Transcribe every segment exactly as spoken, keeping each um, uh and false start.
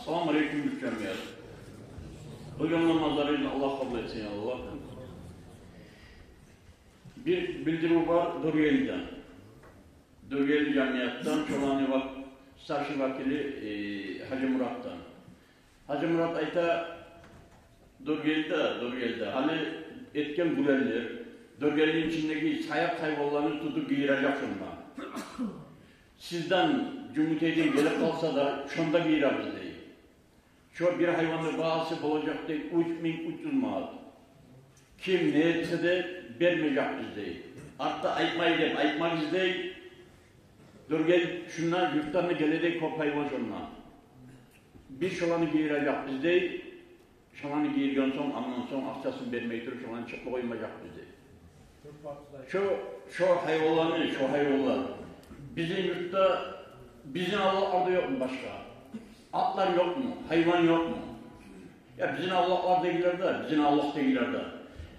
Ассаламу алейкум, бютюн жамият. Къылгъан намазларыгъызны Аллагь къабул этсин, я Аллагь. Бир билдирив бар Доргелиден. Доргели жамиятдан, шоланы ва-, старший вакили, э, Гьажимуратдан. Гьажимурат айта, Доргелиде, Доргелиде гьали этген гюллер, Доргелини ичиндеги саякъ гьайванланы тутуп гийиражакъ шонда. Сизден, Жюнгютейден гелип къалса да, шонда гийиребиз дей. Шо бир гьайванны багьасы болажакъ дей уьч минг уьч юз манат. Ким не этсе де, бермежекбиз дей. Артда айтмай деп айтмагъыз дей. Доргели шунда юртдан да геле дей кёп гьайван шонда. Биз шоланы гийиражакъбыз дей. Шоланы гийирген сонг, андан сонг акъчасын бермей туруп, шоланы чыкъма къоймажакъбыз дей. Шо, шо гьайванланы, шо гьайванлар. Бизин юртда, бизин авлакъларда ёкъму башгъа? Атлар ёкъму? Гьайван ёкъму? Я бизин авлакълардагъылар да, бизин авлакъдагъылар да.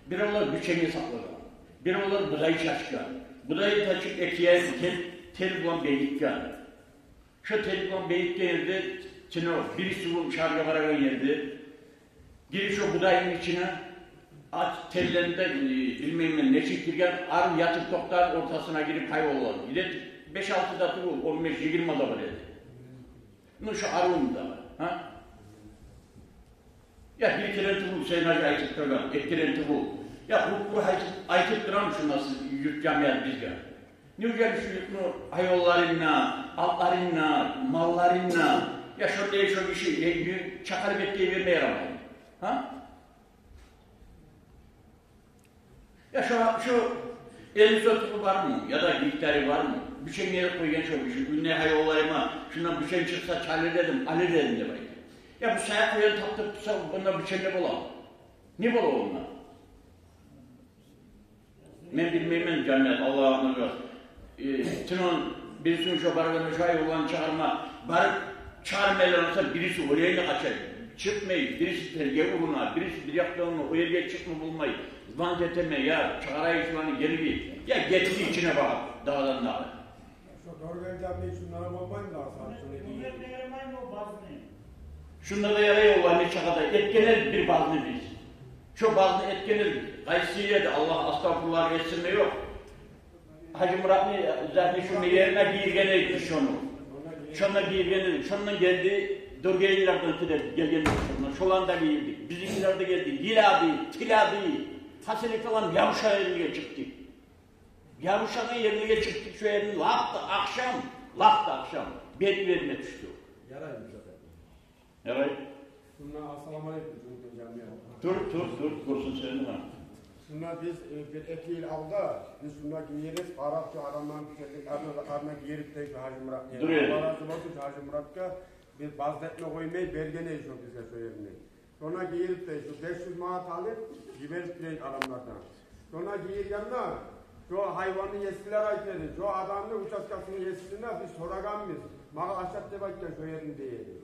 Биревлер биченге сакълагъан, биревлер будай чачгъан. Будай чачып, эки ярым тел, тел булан бегитген. Шо тел булан бегитген ерде, чынав, бириси бу шагьаргъа барагъан ерде, гирип шо будайны ичине, ач теллени де, э, билмеймен нечик гирген, арив ятып токътагъан ортасына гирип гьайванлар. Гирип беш-алты да тюгюл, он беш-йигирма да бар эди. Ну, шо арив да, гьа? Я бир керен тюгюл Гьюсейн гьажи айтып тургъан, эки керен тюгюл. Я къуруп-къуру айтып, айтып турамы шунда сиз, юрт жамият бизге? Неужели шу юртну гьайванларын да, атларын да, малларын да, я шондай шо гиши, э, чакъырып этге берме ярамай? Гьа? Я шо, шо элли сотугъу бармы, я да гектары бармы? Биченге къойгъан шо гиши. Гюнде гьайванларыма шундан бичен чыкъса, чалыр эдим, алыр эдим деп айта. Я бу саякъ къоян таптырып турса, онда бичен не бола? Не бола онда? Мен билмеймен, жамият, Аллагь гьакъына гёре. Э, чынын, бирисин шо баргъанда шо гьайванланы чыгъарма, барып чыгъармайлар болса, бириси оьлейни къачай. Чыкъмай, бириси терге уруна, бириси бир якъдан уруна, о ерге чыкъма болмай. Звонить этемен, я чыгъарайыкъ шуланы, гелигиз. Я гетди ичине багъып, дагъыдан дагъы. Шо Доргелидеги шунлар болмаймы дагъы, сагьат шуну этейик? Шунда да ярай, олар нечакъы да этген эдик бир базны биз. Шо базны этген эдик. Къайсы эди, Аллагь, астагъфируллагь, эсимде ёкъ. Гьажимуратны заты шону ерине гийирген эдик биз шону. Шонда гийирген эдик. Шондан гелди, Доргелилерден тилеп гелген эдик шонда. Шоланы да гийирдик. Бизинкилер де гелди. Йылады, тилады. Хасили калам, ябушагъан ерине чыкъдыкъ. Ябушагъан ерине чыкъдыкъ, шо ерин лап да ахшам, лап да ахшам. Бет берме тюшдю. Ярай, Мусадан. Ярай. Шунда, ассаламу алейкум, жамият. Тур, тур, тур, гёрсюн сени, гьа. Шунда биз, э, бир-эки йыл алда, биз шунда гийирип, къарап, шо адамланы гелдик, арна, арна гийирип де, шо Гьажимуратны. Дур эди. Аллагь рази болсун, шо Гьажимуратгъа биз базда этме къоймай, берген эди шо бизге шо ерни. Шонда гийирип де, шо беш юз манат алып, йиберип тура эди адамлардан. Шонда гийиргенде, шо гьайванны есилер айта эди, шо адамны участкасыны есисине биз сорагъанбыз, магъа ашат деп айтгъан шо ерни дей эди.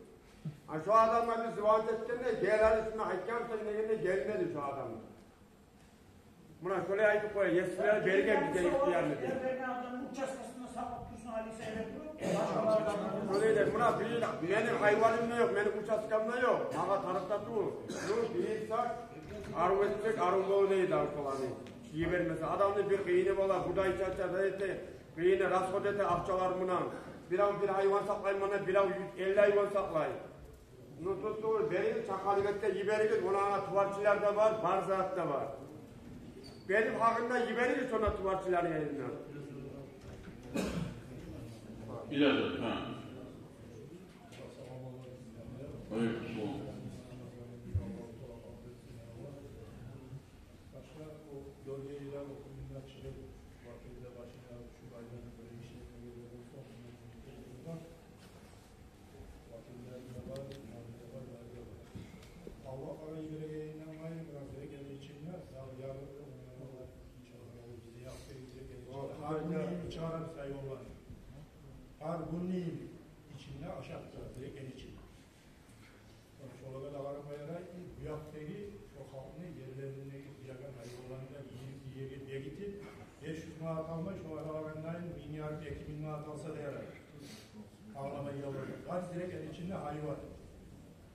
А шо адамгъа биз звонить этгенде, гел гьали шунда айтгъан сен дегенде, гелмеди шо адам. Муна шолай айтып къоя, есилер берген бизге ихтиярны деп. Берген адамны участкасында сакълап турсун, гьали сен деп туруп, башгъалар да. Шолай деп, муна бир, мени гьайваным да ёкъ, мени участкам да ёкъ. Магъа тарыкъ да тюгюл. Ну, буюрса, арив этсек, арив болур эди дагъы шоланы. Йибермесе, адамны бир къыйыны бола, будай чача да эте, къыйыны, расход эте акъчалар булан. Бирев бир гьайван сакълайман деп, бирев юз элли гьайван сакълай. Ну, тутугъуз, беригиз, чакъырып этип йиберигиз, онда туварчылар да бар, бар зат да бар. Берип гьакъын да йиберигиз, онда туварчыланы элине. Илязар, гьа. Алейкум салам. Башгъа о гёргенлер, о кюнде чыгъып, вакилде башына шу байланы бир иш этмеге болса, вакиллер де бар, имамлар да бар, бары да бар. Аллагь къара йиберегенине инанмайман, бираз бери гелген ичинде, дагъы яры да, онлар да, иншаллагь, бизге якъ берип гелген ичинде. О, гьар гюн чыгъарабыз гьайванланы. Гьар гюнню ичинде ашатдырабыз, бери гелген ичинде. Шолагъа да къарама ярай, бу якъдагъы шо халкъны ерлериндеги уягъан гьайванланы да йы-, йыргъа бегитип, беш юз манат алмай, шолагъа къарагъанда, минг ярым, эки минг манат алса да ярай. Англамай яллар. Бар дирек ичинде гьайван.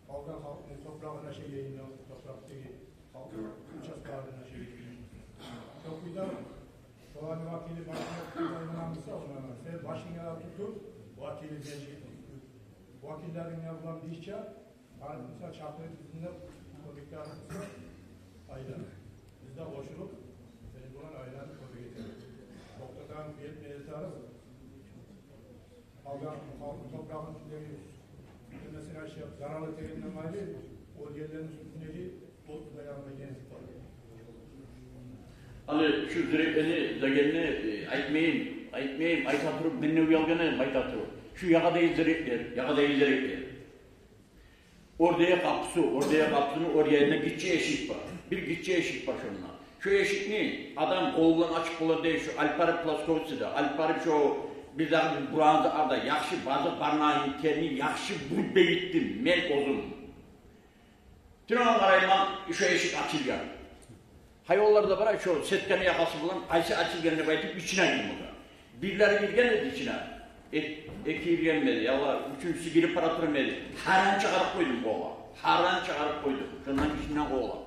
Къалгъан халкъны топурагъына шегейин, топуракъдагъы халкъны участкаларына шегейин. Шо кюйде шоланы вакили башына тутуп айланамыса, сен башынга тутуп, вакили мен, вакиллеринг булан бирче, гьар мисал чакъырып бизин де, кёмекге алып, айда. Биз де къошулуп, сени булан айланып кёмек этербиз. Токътатагъан бир ерибиз тарыкъ. Алгъан халкъны топурагъын тюгюл, немесин ашап, зарал этегенден къайры, о ерлерини уьстюндеги от да янмайгъан зат бар. Гьали шу зиретлени дегенни, э, айтмайым, айтмайым, айта туруп, мен не уялгъан эдим айта туруп. Шу ягъадагъы зиретлер, ягъадагъы зиретлер. Ордая къапусу, ордая къапусуну ордайында гиччи эшик бар. Бир гиччи эшик бар шонда. Шо эшикни адам къолу булан ачып болар дей, шо алып барып плоскогубцада, алып барып шо бир дагъы бир буранзы арда, яхшы базыкъ бармагъын, терни яхшы буруп бегитдим мен оьзюм. Тюнегюн къарайман, шо эшик ачылгъан. Гьайванлар да бар, шо сетканы ягъасы булан, къайсы ачылгъан деп айтып, ичине гирмеге. Бирлери гирген эди ичине. Эк-, эки гирген эди, я Аллагь, уьчюнчюсю гирип бара тургъан эди. Гьаран чыгъарып къойдум къолгъа. Гьаран чыгъарып къойдум. Шондан ичинден къолгъа.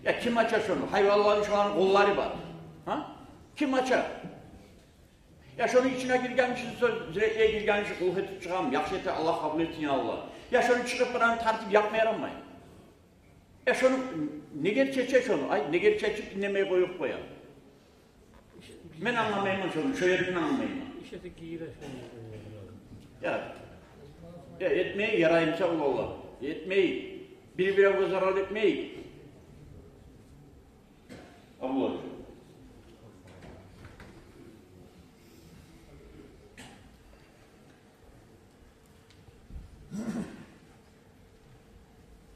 Я ким ача шону? Гьайванланы, шоланы къоллары бар. Гьа? Ким ача? Я шону ичине гирген чи, шо зиретлеге гирген чи, къуллукъ этип чыгъам, яхшы эте, Аллагь къабул этсин, я Аллагь. Я шону чыгъып барагъан тартып якъма ярамай. Я шону неге чече шону? Ай, неге чечип, индемей къоюп къоя? Мен англамайман шону, шо ерин англамайман. Ишети гийире шону. Я, я этмей, яраймыса, уланлар. Этмей. Бир-биревге зарал этмей. Абулар.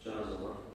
Жаназа бар.